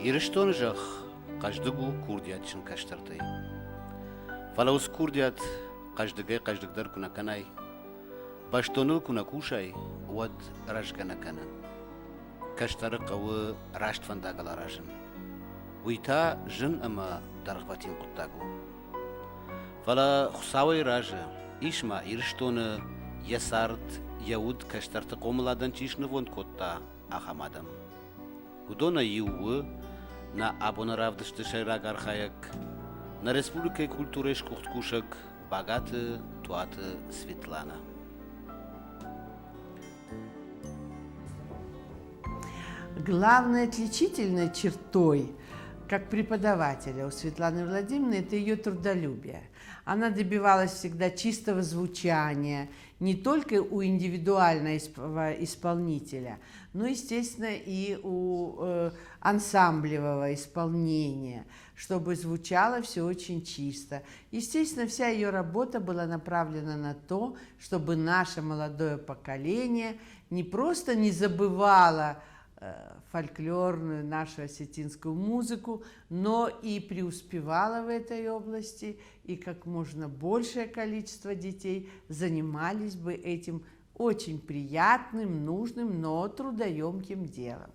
Ирыстоны зӕхх хъӕздыг у курдиатджын кӕстӕртӕй. Фӕлӕ уыцы курдиат хъӕздыгӕй-хъӕздыгдӕр куы нӕ кӕнай, бӕстоныл куы нӕ кусай, уӕд рӕзгӕ нӕ кӕны. Кӕстӕры хъӕуы раст фӕндагыл аразын. Уый та зын ӕмӕ дӕргъвӕтин хъуыддаг у. Фӕлӕ Хуыцауӕй разы, ис ма Ирыстоны йӕ цард, йӕ уд кӕстӕрты хъомыладӕн чи снывонд кодта, ахӕм адӕм. Уыдонӕй иу у нӕ абоны равдысты сӕйраг архайӕг, нӕ республикӕйы культурӕйы сгуыхт кусӕг Багаты Туаты Светланӕ. Главной отличительной чертой как преподавателя у Светланы Владимировны это ее трудолюбие. Она добивалась всегда чистого звучания, не только у индивидуального исполнителя, но, естественно, и у ансамблевого исполнения, чтобы звучало все очень чисто. Естественно, вся ее работа была направлена на то, чтобы наше молодое поколение не просто не забывало фольклорную нашу осетинскую музыку, но и преуспевала в этой области, и как можно большее количество детей занимались бы этим очень приятным, нужным, но трудоемким делом.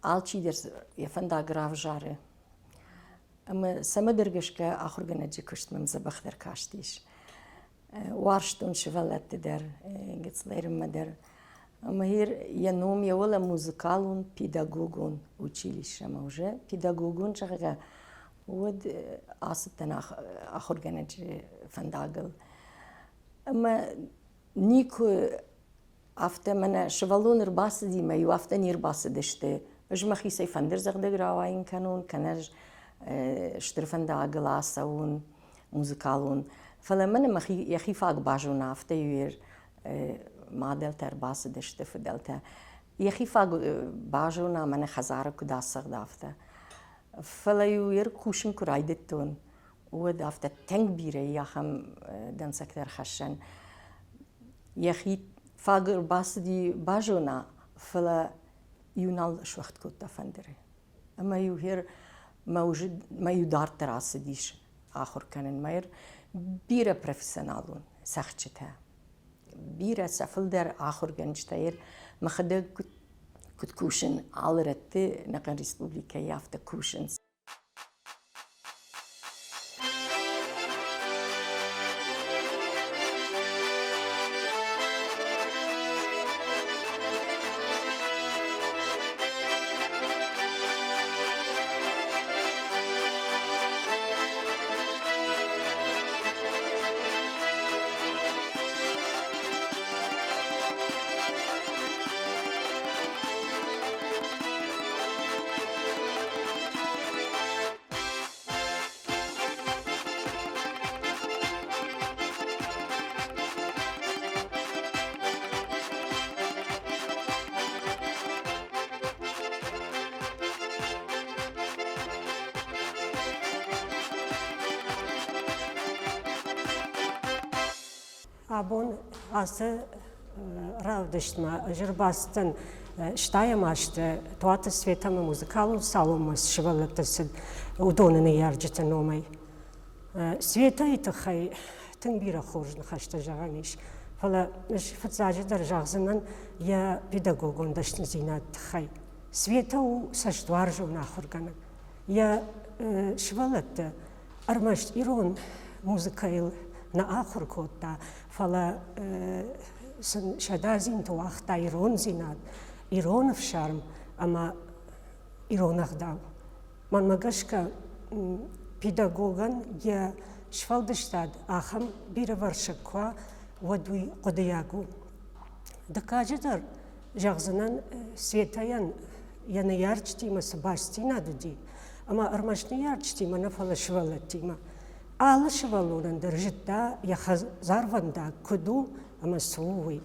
Алчидӕр йӕ фӕндаг равзары. Ӕмӕ цӕмӕдӕр гӕсгӕ ахуыргӕнӕджы куыст мӕм дзӕбӕхдӕр кастис. Уарзтон сывӕллӕтты дӕр, гыццылӕрынмӕ дӕр. Ӕмӕ йӕ ном йӕ уӕлӕ музыкалон педагогон училищемӕ уже педагогон, зӕгъгӕ, уӕд ацыдтӕн ахуыргӕнӕджы фӕндагыл. Ӕмӕ никуы Афтӕ мӕнӕ сывӕллон ӕрбацыди мӕ-иу афтӕ не рбацыдысты. Ӕз мӕхицӕй фӕндырдзӕгъдӕг рауайын кӕнон, кӕнӕ стыр фӕндагыл ацӕуон музыкалон. Фӕлӕ мӕнӕ мӕхи йӕхи фаг базона, афтӕ-иу мадӕлтӕ ӕрбацыдысты, фыдӕлтӕ. Йӕхи фаг базона, мӕнӕ хӕдзары куыд ацӕгъда, афтӕ. Фӕлӕ-иу ӕр кусын куы райдыдтон, уӕд афтӕ тынг бирӕ и ахӕм дӕнцӕгтӕ ӕрхӕссӕн. Йӕхи фаг ӕрбацыди базона, фӕлӕ иу нал суӕгъд кодта фӕндыры. Ӕмӕ-иу хер мӕ-иу дарддӕр ацыдис ахуыр кӕнынмӕ. Бирӕ профессионалон цӕхджытӕ, бирӕ сӕ фылдӕр ахуыргӕнджытӕ мӕхӕдӕг куыд кусын алы рӕтты нӕхъӕн республикӕйы афтӕ кусынц. Абон ацы равдыстмӕ ӕз ӕрбацыдтӕн стайӕм азты Туаты Светӕмӕ музыкалон салонмӕ цы сывӕллӕттӕ цыд, уыдоны ныййарджыты номӕй. Светӕйы тыххӕй тынг бирӕ хорз ныхӕстӕ зӕгъӕн ис, фӕлӕ ӕз фыццаджыдӕр зӕгъдзынӕн йӕ педагогон дӕсныдзинады тыххӕй. Светӕ у цӕстуарзон ахуыргӕнӕг. Йӕ сывӕллӕтты ӕрмӕст ирон музыкӕйыл нӕ ахуыр кодта, фӕлӕ сын сӕ дадзинты уагъта ирондзинад, ирон ӕфсарм ӕмӕ ирон ӕгъдау. Мӕнмӕ гӕсгӕ, педагогӕн йӕ сфӕлдыстад ахӕм бирӕвӕрсыг куы уа, уӕд уый хъуыдыйаг у. Дыккаджы дӕр зӕгъдзынӕн, Светӕйӕн йӕ ныййарджытимӕ цы бастдзинад уыди, ӕмӕ ӕрмӕст ныййарджытимӕ нӕ, фӕлӕ сывӕллӕттимӕ. Алы сывӕллонӕн дӕр зыдта йӕ хӕдзарвӕндаг куыд у ӕмӕ цы у, уый.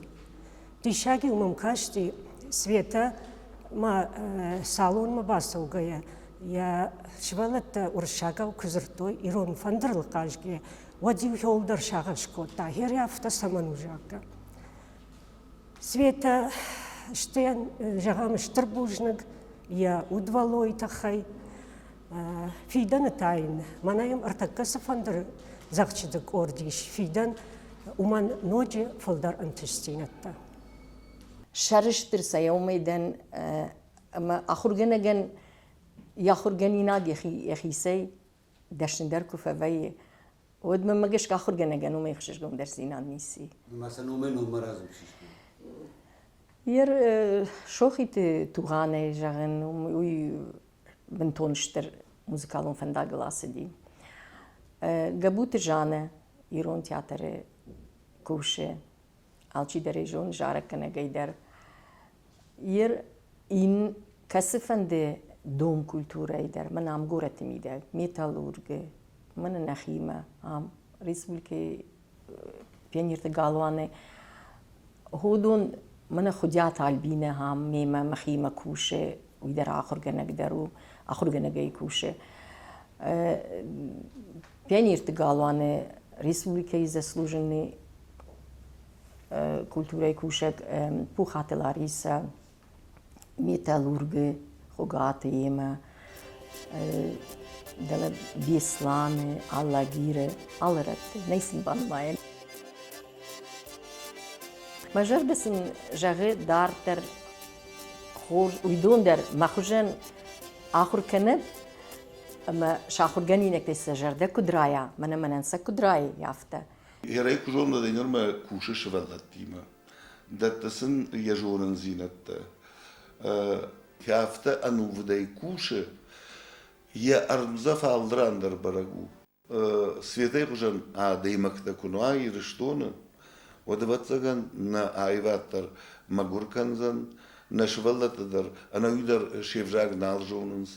Диссаг-иу мӕм касти, Светӕ ма салонмӕ бацӕугӕйӕ йӕ сывӕллӕттӕ уырыссагау куы дзырдтой ирон фӕндырыл хъазгӕйӕ, уӕд-иу иуылдӕр сагъӕс кодта, гъер афтӕ цӕмӕн у, зӕгъгӕ. Светӕ, стӕн, зӕгъӕм, стыр бузныг. йӕ удвӕллойы тыххӕй. Фидӕны та йын, мӕнӕ йӕм ӕртӕккӕ цы фӕндырдзӕгъдджыты къорд ис, фидӕн уымӕн ноджы фылдӕр ӕнтыстдзинӕдтӕ. Сӕрыстыр сӕ уымӕй дӕн, ӕмӕ ахуыргӕнӕгӕн йӕ ахуыргӕнинаг йӕхицӕй дӕсныдӕр куы фӕвӕййы, уӕд мӕнмӕ гӕсгӕ ахуыргӕнӕгӕн уымӕй ӕхсызгондӕрдзинад ницы и. Ма сӕ номӕй номмӕ радзурсис? Ер Сохиты Тугъанӕй зӕгъын, уый бынтон стыр музыкалон фӕндагыл ацыди. Гӕбуты Жаннӕ ирон театры кусы, алчидӕр ӕй зоны зарӕггӕнӕгӕй дӕр. Ер ин кӕцыфӕнды дом культурӕйы дӕр, мӕн ам горӕты мидӕг, металлургы, мӕнӕ нӕхимӕ ам республикӕйы пионерты галуаны уыдон мӕнӕ Хуыдиаты Альбинӕ ам мемӕ мӕхимӕ кусы, уый дӕр ахуыргӕнӕг дӕр у, ахуыргӕнӕгӕй кусы. Пионерты галуаны республикӕйы заслуженный культурӕйы кусӕг Пухаты Ларисӕ, металлургы Хуыгаты емӕ, дӕлӕ Бесланы, Алагиры, алы рӕтты, нӕй сын банымайӕн. Мӕ зӕрдӕ сын зӕгъы дарддӕр хорз, уыдон дӕр мӕ хуызӕн ахуыр кӕнӕд ӕмӕ сӕ ахуыргӕнинӕгтӕй сӕ зӕрдӕ куыд райа, мӕнӕ мӕнӕн сӕ куыд райы, афтӕ. Герӕй куы зонын, нырмӕ кусы сывӕллӕттимӕ, дӕтты сын йӕ зонындзинӕдтӕ. Афтӕ ӕнувыдӕй кусы, йӕ ӕрмдзӕф алыран дӕр бӕрӕг у. Светӕйы хуызӕн адӕймӕгтӕ куы нӕ уа Ирыстоны, уӕд, ӕвӕццӕгӕн, нӕ аивад дӕр мӕгуыр кӕндзӕн, нӕ сывӕллӕттӕ дӕр ӕнӕуи дӕр се взаг нал зонынц,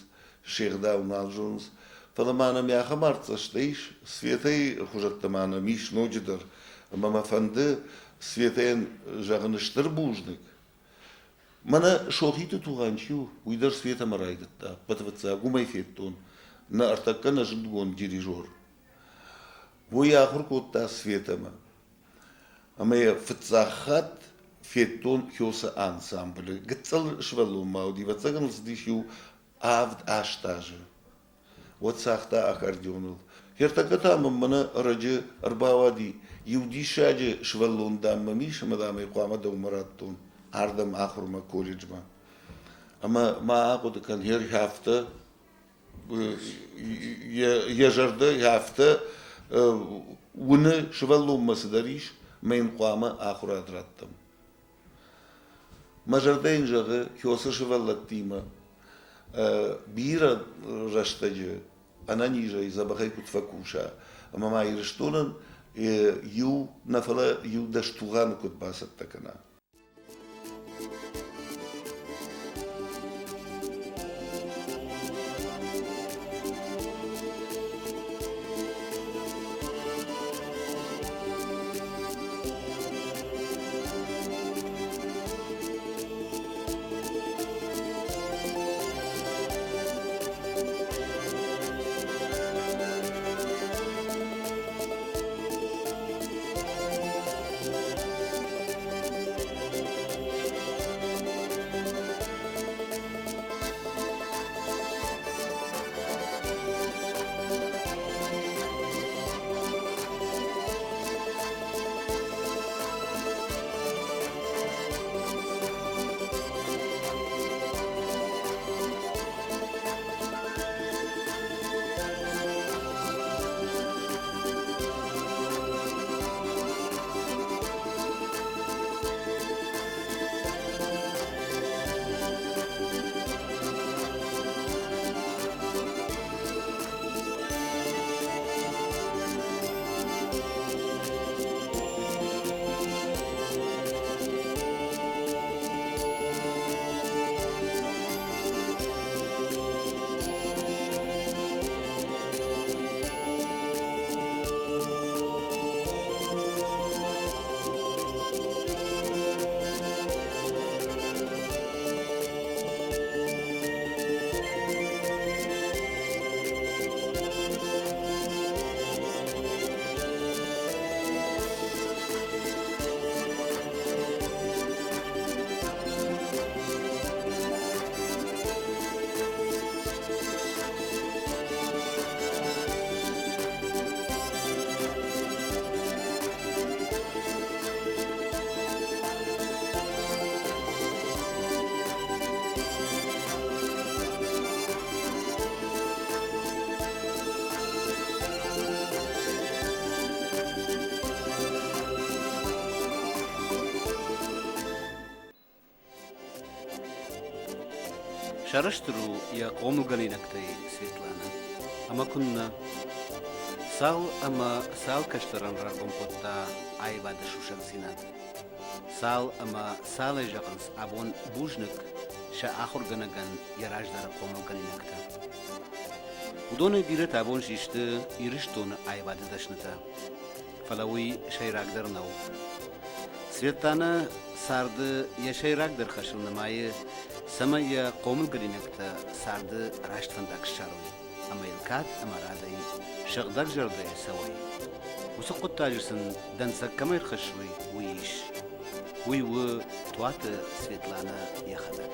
се гъдау нал зонынц. Фӕлӕ ма нӕм ахӕм артдзӕстӕ ис, Светӕйы хуызӕттӕ ма нӕм ис ноджыдӕр. Ӕмӕ мӕ фӕнды Светӕйӕн зӕгъын стыр бузныг. Мӕнӕ Сохиты Тугъан чи у, уый дӕр Светӕмӕ райдыдта. Ӕппӕты фыццаг уымӕй федтон нӕ ӕртӕккӕ нӕ зындгонд дирижер. Уый ахуыр кодта Светӕмӕ. Ӕмӕ йӕ фыццаг хатт федтон Хёсы ансамблы. Гыццыл сывӕллон ма уыди, ӕвӕццӕгӕн ыл цыдис иу авд-аст азы. Уӕд цагъта аккордеоныл. Ӕртӕккӕ та мӕм мӕнӕ ӕрӕджы ӕрбауади, иу диссаджы сывӕллон, дам, мӕм ис ӕмӕ, дам, ӕй хъуамӕ дӕумӕ радтон ардӕм ахуырмӕ колледжмӕ. Ӕмӕ ма ахъуыды кӕн, афтӕ йӕ зӕрдӕ афтӕ уыны, сывӕллонмӕ цыдӕр ис, ӕмӕ йын хъуамӕ ахуырад раттӕм. Мӕ зӕрдӕ йын зӕгъы, Хёсы сывӕллӕттимӕ бирӕ рӕстӕджы ӕнӕнизӕй дзӕбӕхӕй куыд фӕкуса, ӕмӕ ма Ирыстонӕн иу нӕ фӕлӕ иу дӕстугъаны куыд бацӕттӕ кӕна. Сӕрыстыр у йӕ хъомылгӕнинӕгтӕй Светланӕ. Ӕмӕ куыннӕ? Цал ӕмӕ цал кӕстӕрӕн раргом кодта аивады сусӕгдзинад. Цал ӕмӕ цалӕй зӕгъынц абон бузныг сӕ ахуыргӕнӕгӕн йӕ раздӕры хъомылгӕнинӕгтӕ. Уыдонӕй бирӕтӕ абон систы Ирыстоны аивады дӕснытӕ. Фӕлӕ уый сӕйрагдӕр нӕу. Светланӕ царды йӕ сӕйрагдӕр хӕсыл нымайы, цӕмӕй йӕ хъомылгӕнинӕгтӕ царды раст фӕндаг ссарой ӕмӕ йыл кад ӕмӕ радӕй, сыгъдӕг зӕрдӕйӕ цӕуой. Уыцы хъуыддаджы сын дӕнцӕг кӕмӕй ӕрхӕссой, уый ис. Уый у Туаты Светланӕ йӕхӕдӕг.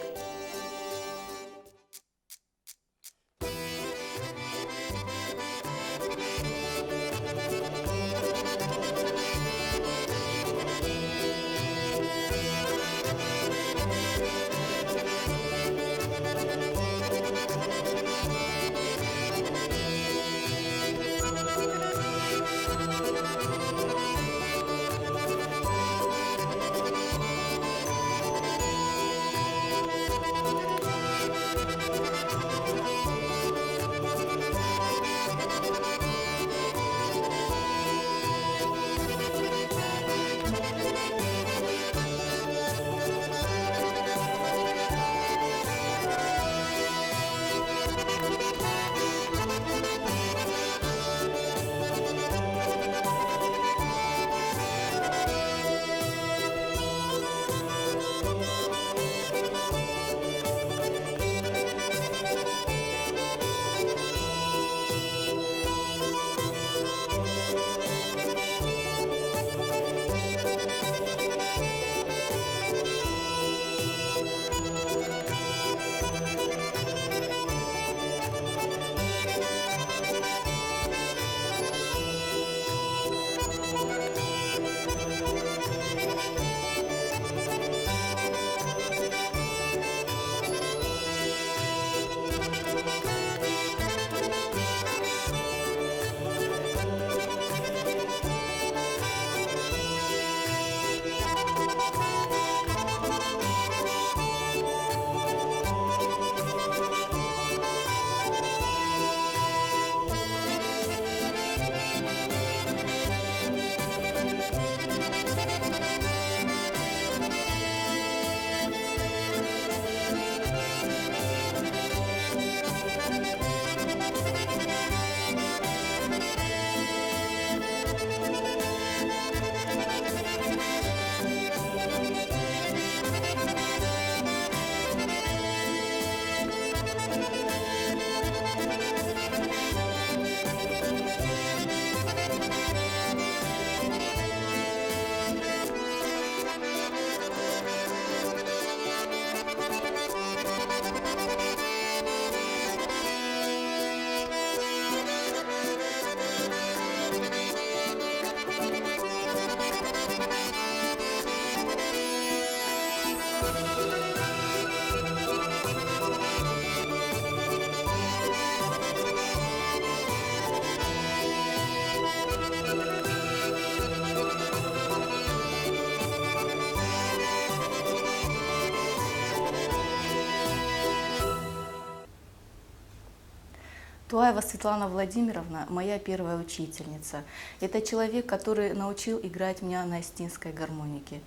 Туаева Светлана Владимировна – моя первая учительница. Это человек, который научил играть меня на астинской гармонике.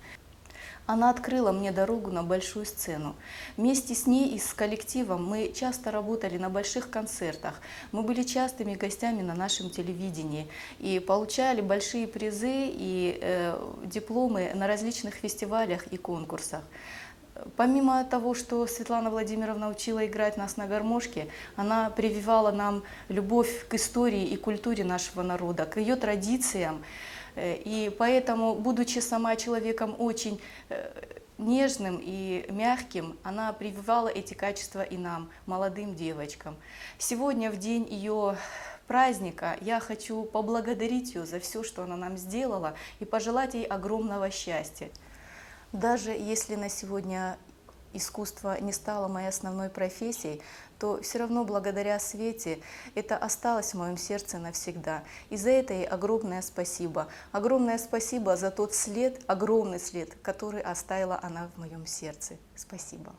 Она открыла мне дорогу на большую сцену. Вместе с ней и с коллективом мы часто работали на больших концертах. Мы были частыми гостями на нашем телевидении и получали большие призы и дипломы на различных фестивалях и конкурсах. Помимо того, что Светлана Владимировна учила играть нас на гармошке, она прививала нам любовь к истории и культуре нашего народа, к ее традициям. И поэтому, будучи сама человеком очень нежным и мягким, она прививала эти качества и нам, молодым девочкам. Сегодня, в день ее праздника, я хочу поблагодарить ее за все, что она нам сделала, и пожелать ей огромного счастья. Даже если на сегодня искусство не стало моей основной профессией, то все равно благодаря Свете это осталось в моем сердце навсегда. И за это ей огромное спасибо. Огромное спасибо за тот след, огромный след, который оставила она в моем сердце. Спасибо.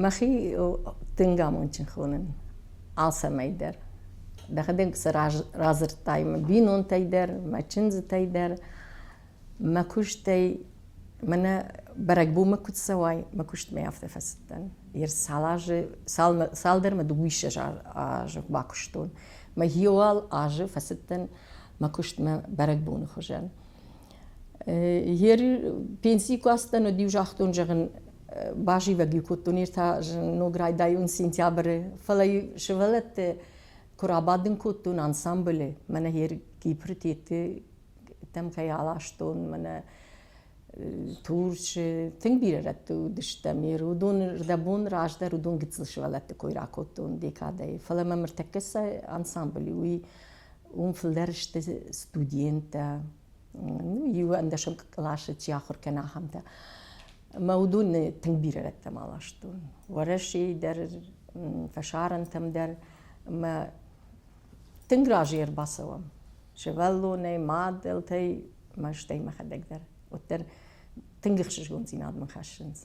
Мӕхи тынг амондджын хонын алцӕмӕй дӕр. Дӕхӕдӕг сӕ радзырдтай мӕ бинонтӕй дӕр, мӕ чындзытӕй дӕр, мӕ куыстӕй. Мӕнӕ бӕрӕгбонмӕ куыд цӕуай, мӕ куыстмӕ афтӕ фӕцыдтӕн. Ер цал азы, цалдӕр мӕ дыууиссӕдз азы бакуыстон. Мӕ еуал азы фӕцыдтӕн мӕ куыстмӕ бӕрӕгбоны хуызӕн. Ер пенсийы куы ацыдтӕн, уӕд-иу загътон, зӕгъын, базивӕг-иу кодтон, ер та ног райдайон сентябры. Фӕлӕ сывӕллӕтты куы рабадын кодтон ансамблы, мӕнӕ ер Кипры теты тӕм кӕй аластон, мӕнӕ Турчы тынг бирӕ рӕтты уыдыстӕм. Ер уыдон рдӕбон раздӕр уыдон гыццыл сывӕллӕтты кой ракодтон декадӕйы. Фӕлӕ мӕм ӕртӕккӕ цы ансамбль уый уым фылдӕр сты студенттӕ, ну, иу ӕндӕсӕм къласы чи ахуыр кӕны, ахӕмтӕ. Мӕ уыдоны тынг бирӕ рӕттӕм аластон. Уӕрӕсейы дӕр, фӕсарӕнтӕм дӕр. Мӕ тынг разы ӕрбацӕуӕм. Сывӕллонӕй, мадӕлтӕй, мӕ стӕй мӕхӕдӕг дӕр. Уӕддӕр тынг ӕхсызгондзинад мын хӕссынц.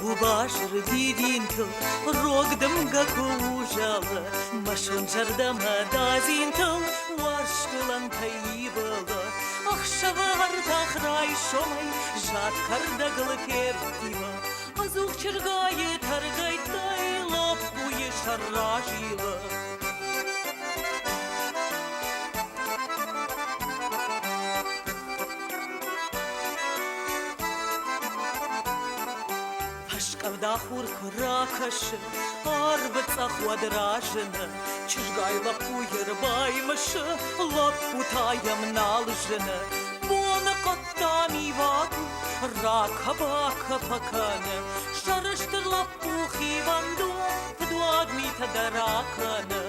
Гуыбазыр дидинтыл рог дымгӕ куы узӕлы, Мӕ сонт зӕрдӕмӕ дадзинтыл уарзтылӕнтӕй ивылы. Ӕхсӕвы ӕртах райсомӕй зад кӕрдӕгыл ферттивы, Ӕдзух чыргайы тӕргӕйттӕй лӕппуйы сӕр разилы. Фӕскъӕвда хур куы ракӕсы, арвы цъӕх уӕд разыны, Чызгай лӕппуйы рбаймысы, лӕппу та йӕм нал зыны. Боны хъуыддам иваг у, ракӕ-бакӕ фӕкӕны, Сӕрыстыр лӕппу хивӕнд у, фыдуаг митӕ дӕр акӕны.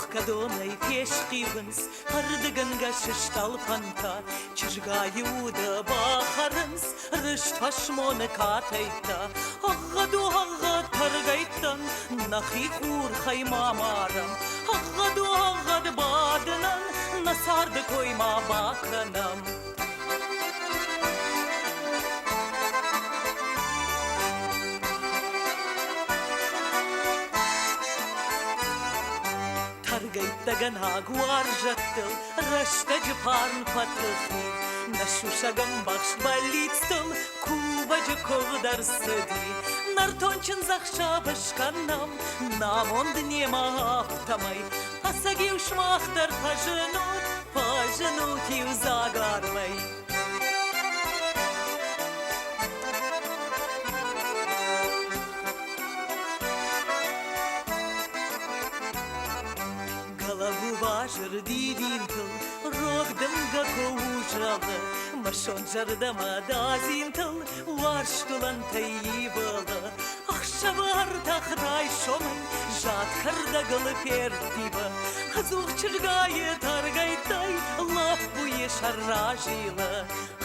Тӕхгӕдонӕй фесхъиуынц ӕрдыгӕнгӕ сыстъӕлфӕнтӕ, Чызгайы уды бахӕрынц рыст фӕсмоны катӕйттӕ. Ӕгъгъӕд у, ӕгъгъӕд тӕргӕйттӕн, нӕхи хурхӕй ма марӕм. Ӕгъгъӕд у, ӕгъгъӕд бадынӕн, нӕ царды кой ма бакӕнӕм. Тӕргӕйттӕгӕнӕг уарзӕттыл рӕстӕджы фарн фӕтыхи, Нӕ сусӕг ӕмбӕхст бӕллицтыл кувӕджы куывд ӕрцыди. Нӕртон чындзӕхсӕв ыскӕнӕм, нӕ амонд немӕ афтӕмӕй. Ӕцӕг-иу сымах дӕр фӕзынут, фӕзынут-иу дзагармӕй. Гӕлӕбу базыр дидинтыл рог дымгӕ куы узӕлы, Мӕ сонт зӕрдӕмӕ дадзинтыл уарзт уылӕнтӕй ивылы. Ӕхсӕвы ӕртӕх райсомӕй зад кӕрдӕгыл ферттивы, Ӕдзух чызгайы тӕргӕйттӕй лӕппуйы сӕр разилы.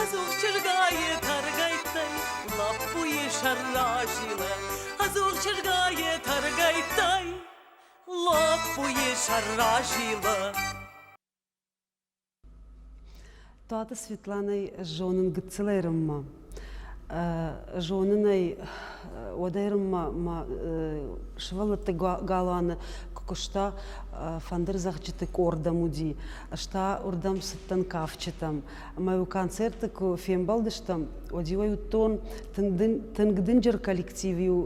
Ӕдзух чызгайы тӕргӕйттӕй лӕппуйы сӕр разилы. Ӕдзух чызгайы тӕргӕйттӕй лӕппуйы сӕр разилы. Туаты Светланӕй зонын гыццыл ӕрыммӕ. Зонын ӕй, уӕд ӕрыммӕ мӕ сывӕллӕтты галуаны куы куыста, фӕндырдзӕгъдджыты къордӕм уыди. Ӕз та уырдӕм цыдтӕн кафджытӕм. Ӕмӕ-иу концерты куы фембӕлдыстӕм, уӕд-иу ӕй уыдтон, тынг дынджыр коллектив-иу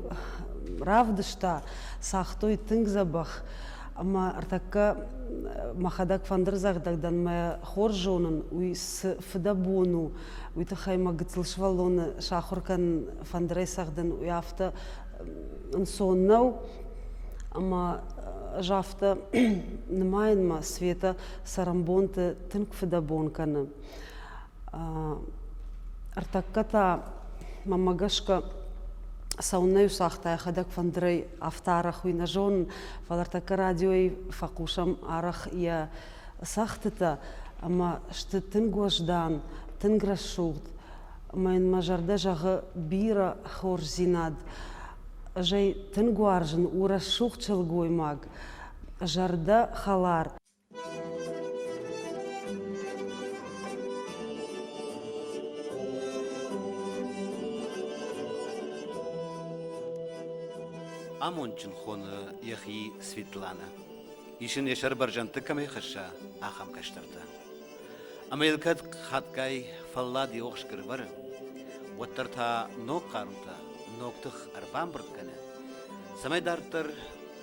равдыста, цагътой тынг дзӕбӕх. Ӕмӕ ӕртӕккӕ мӕхӕдӕг фӕндырдзӕгъдӕг дӕн, мӕ хорз зонын, уый цы фыдӕбон у, уый тыххӕй мӕ гыццыл сывӕллоны сахуыр кӕнын фӕндырӕй цӕгъдын, уый афтӕ ӕнцон нӕу. Ӕмӕ ӕз афтӕ нымайын, мӕ Светӕ цӕрӕнбонты тынг фыдӕбон кӕны. Ӕртӕккӕ та мӕнмӕ гӕсгӕ цӕуыннӕ-иу цагъта йӕхӕдӕг фӕндырӕй, афтӕ арӕх уый нӕ зонын, фӕлӕ ӕртӕккӕ радиойы фӕхъусӕм арӕх йӕ цӕгъдтытӕ ӕмӕ сты тынг уӕздан, тынг рӕсугъд. Ӕмӕ йын мӕ зӕрдӕ зӕгъы бирӕ хорздзинад. Ӕз ӕй тынг уарзын, у рӕсугъд сылгоймаг, зӕрдӕ хӕлар. Амондджын хоны йӕхи Светланӕ. Ис ын йӕ сӕр бӕрзӕндты кӕмӕй хӕсса, ахӕм кӕстӕртӕ. Ӕмӕ йыл кӕд хатгай фӕллад йе охсгӕ рывӕры, уӕддӕр та ног хъарутӕ, ног тых ӕрбамбырд кӕны, цӕмӕй дарддӕр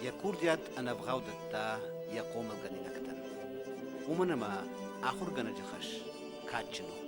йӕ курдиат ӕнӕвгъау дӕтта йӕ хъомылгӕнинӕгтӕн. Уымӕн ӕмӕ ахуыргӕнӕджы хӕс кадджын у.